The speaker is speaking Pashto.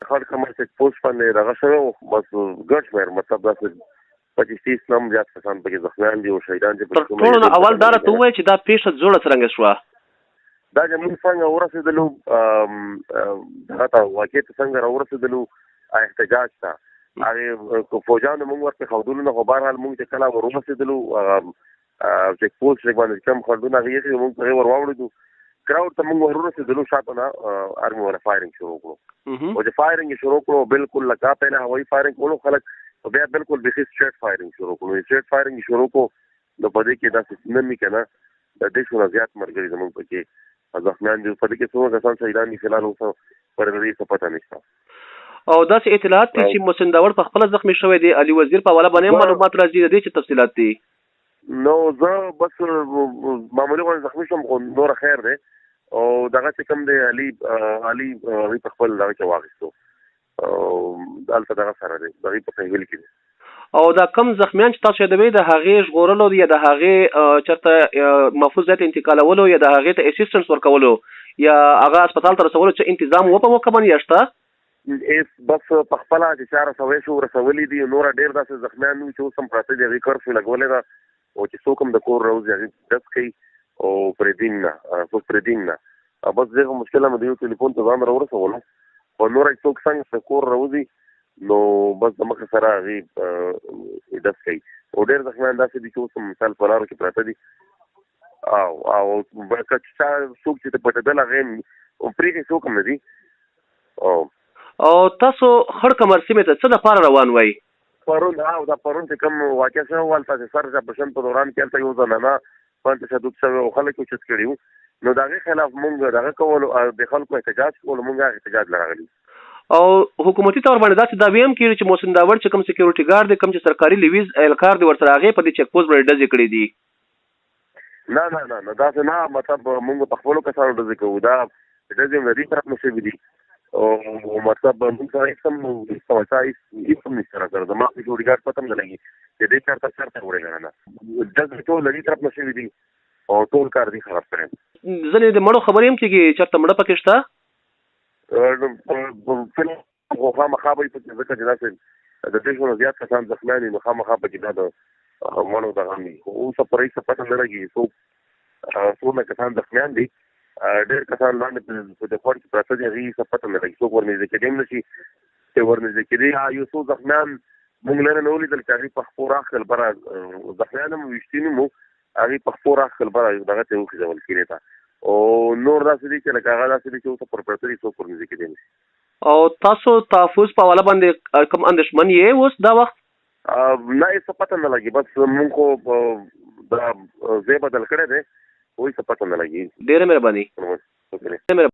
خړ کمر چیک پوسټ باندې دغه شوی و، بس ګڼ شمېر، مطلب داسې 25 30 نه هم زیات کسان پکې زخمیان دي او شهیدان چې تر پکې ټولو نه اول دا راته ووایه چې دا پېښه جوړه څرنګه شوه؟ دا چې موږ څنګه ورسېدلو دغه ته، واقع ته څنګه راورسېدلو احتجاج ته، هغې فوجانو موږ ورته ښودلو نه، خو بهرحال موږ چې کله ور ورسېدلو هغه چیک پوسټ باندې کوم خنډونه هغې ایښي، موږ په هغې ور واوړېدو. کراوډ ته موږ ور ورسېدلو، شاته نه ارمي والا فایرنګ شروع کړو. او چې فایرنګ یې شروع کړو، بالکل لکه پهله هوایي فایرنګ کولو خلک، خو بیا بالکل بیخي سټریټ فایرنګ شروع کړو. سټریټ فایرنګ یې شروع کړو نو په دې کې داسې نه مې که نه د 30 نه زیات ملګري زموږ پکې زخمیان دي. په دې کې څومره کسان شهیدان دي، فی الحال اوس پر دې څه پته نشته. او داسې اطلاعات دي چې محسن داوړ په خپله زخمي شوی دی، علي وزیر په حواله باندې هم معلومات راځي، د دې څه تفصیلات دي؟ نو زه بس معمولي غوندې زخمي شوم، خو نور خیر دی. او دغه چې کوم دی علي، علي هغوی په خپل دغه کې واخیستو او هلته دغه سره دی، هغوی په سهیل کې دی. او دا کم زخمیان چې تاسو یادوئ، د هغې ژغورلو یا د هغې چېرته محفوظ ځای ته انتقالولو یا د هغې ته اسسټنس ورکولو یا هغه هسپتال ته رسولو څه انتظام و په موقع باندې یا شته؟ هېڅ، بس په خپله چې چا رسوی شو رسولي دي. نوره ډېر داسې زخمیان وو چې اوس هم پراته دي، هغوی کرفیو لګولې ده او چې څوک هم د کور راوځي هغوی ډز کوي او پرېږدي نه، څوک پرېږدي نه. بس ډېر مشکله مې د یو ټلیفون ته ځان راورسولو، خو نوره چې څوک څنګه د کور راوځي نو بس د مخه سره هغوی ډز کوي. او ډېر زخمیان داسې دي چې اوس هم مثال په لارو کې پراته دي. او که چا څوک چې پټېدل هغې پرېښي څوک هم نه دي. او تاسو خړ کمر سیمې ته څه دپاره روان وئ؟ پرون، او دا پرون چې کوم واقع شوی و، هلته چې سر اپرېشن په دوران کې هلته یو زنانه باندې تشدد شوی او خلک یې اوچت کړي وو، نو د هغې خلاف مونږ دغه کولو، د خلکو احتجاج کولو، مونږ هغه احتجاج له راغلي. او حکومتي طور باندې داسې دعوې هم کېږي چې محسن داوړ چې کوم سکیورټي ګارډ دی، کوم چې سرکاري لیویز اهلکار دی ورسره، هغې په دې چیک پوسټ باندې ډزې کړې دي. نه نه نه نه، داسې نه، مطلب مونږ په خپلو کسانو ډزې کوو، دا ډزې هم له دې طرف نه شوې دي. او مطلب مونږ سره هېڅ هم هېڅ هېڅ هم نشته را سره، زما سکیورټي ګارډ پته هم نه لګي چې دې چېرته چېرته وړی که نه. ډزې ټول له دې طرف نه شوې دي او ټول کار دې خراب کړی. ځینې د مړو خبرې هم کېږي، چېرته مړه پکې شته؟ خو خامخا به یې پکې، ځکه چې داسې د 30 نه زیات کسان زخمیان دي، نو خامخا پکې دا د مړو دغه هم وي. خو اوسه پورې هېڅ پته نه لګي څوک څومره کسان زخمیان دي. ډېر کسان لاندې په دې خوړ کې پراته دي، هغوی څه پته نه لګي، څوک ورنږدې کېدی هم نه شي چې ورنږدې کېدی. یو څو زخمیان مونږ لرې نه ولیدل چې هغوی په خپو راکښل بره، زخمیان هم ویشتي نه وو، هغوی په خپو راکښل بره دغه ته یې وخېژول کینې ته. او نور داسې دي چې لکه هغه داسې دي چې اوسه پر پراته دي، څوک ورنږدې کېدی نه شي. او تاسو تحفظ په حواله باندې کوم اندېښمن یې اوس دا وخت؟ نه، هېڅ پته نه لګي، بس مونږ خو دا ځای بدل کړی دی، خو هېڅ پته نه لګي. ډېره مهرباني. شکریه. ډېره مهرباني.